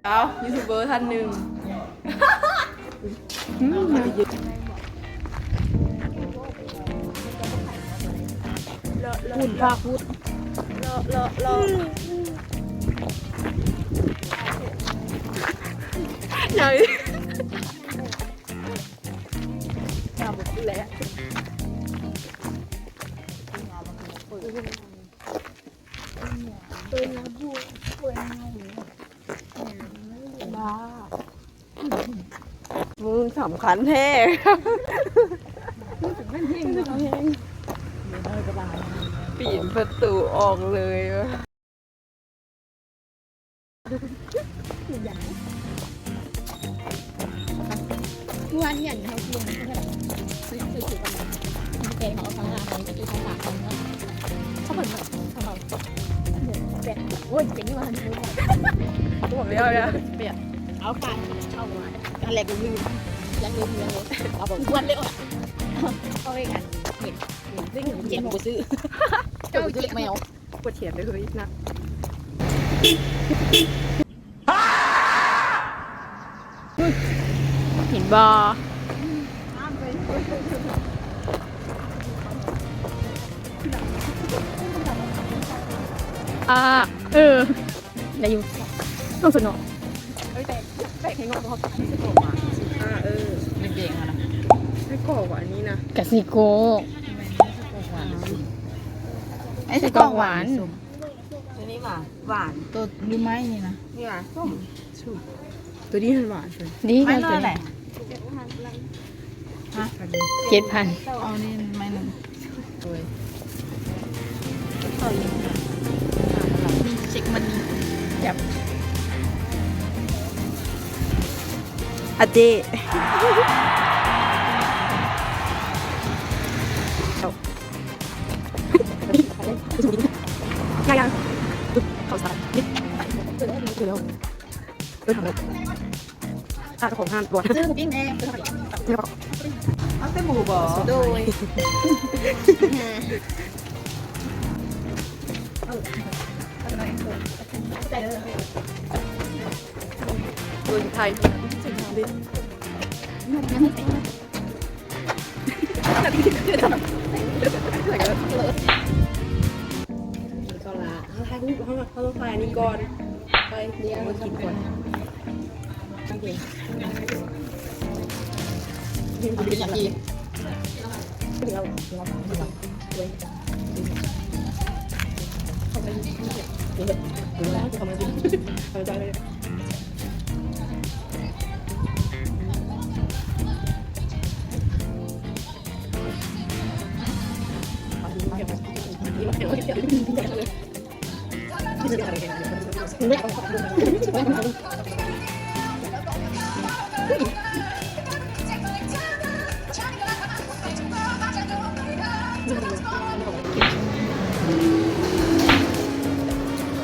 ເອົາ ຢູທູບເບີທ່ານໜຶ່ງ ອືມ ພຸ້ນພາພຸ້ນ ເລາະ ເລາະ ເລາະ ມື້ສຳຄັນແທ້ ປີນປະຕູອອກເລີຍ. ເມື່ອວານນີ້ອັນເຮົາລົງເທົ່າໃດ ຊື້ ຊື້ຖືກກັນ ແກງເຮົາເອົາທາງຮ້ານເຮົາໄປຊື້ຂອງຝາກເຂົາເນາະ ເຂົາເບິ່ງເນາະ ເຂົາເອົາແປດ ໂອ້ຍ ເປັນຫຍັງວະ ບອກແລ້ວນະ ແປດ ເອົາຝາກເຂົາວ່າ ອັນແລກລືມ ຍັງລືມ ຍັງລືມ ເອົາບໍ່ ທວນເລີຍ ເອົາໄວ້ກັນ ເຫັນ ເຫັນ ເຫັນ ເຫັນ ບໍ່ຊື້ ເຈົ້າ ເຈັບແມວ. ປວດແຂນເລີຍເຮີ້ຍນະ ເຫັນບໍ່? ອ່າ ເອີ ໄດ້ຢູ່ ຕ້ອງສຸດເນາະ ເອີ ແຕ່ ແຕ່ໃຫ້ເງາະບໍ່ ອັນນີ້ຄືກອກຫວານ ອ່າ ເອີ ແດງໆ ຫັ້ນນະ ໃຫ້ກອກຫວານ ອັນນີ້ນະ ກະຊິໂກ ໃຫ້ໃສ່ກອກຫວານ ໂຕນີ້ຫວານ ຫວານ ໂຕຢູ່ໄມ້ນີ້ນະ ນີ້ຫວານ ສົ້ມ ສົ້ມ ໂຕນີ້ມັນຫວານ ນີ້ ໄມ້ເທົ່າໃດ? ຮະ ເຈັດພັນ ເອົານີ້ໄມ້ໜຶ່ງ ໂອ້ຍ ເອົາອີກ ມີເຊັກມັນນີ້ ຈັບ ອາເຈ້ ໄດ້ຍັງ? ເຂົ້າສານ ເອີ ຖາມແລ້ວ ຖ້າເຈົ້າຂອງຮ້ານບໍ່ ຊື້ໝູປີ້ງແດ່ ເອົາແຕ່ໝູບໍ? ໂດຍ ເບິ່ງໄທ ເຂົາລະ ເຮົາຖ່າຍຮູບ ເຮົາ ເຮົາຕ້ອງຖ່າຍອັນນີ້ກ່ອນ ໄປ ດຽວມາກິນກ່ອນ ເປັນຫຍັງອີກ? ດຽວ ເຂົ້າໄປ ເຂົ້າໄປ ເຂົ້າໄປ ເຂົ້າໄປ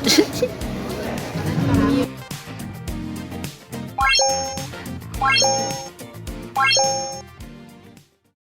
Thank you.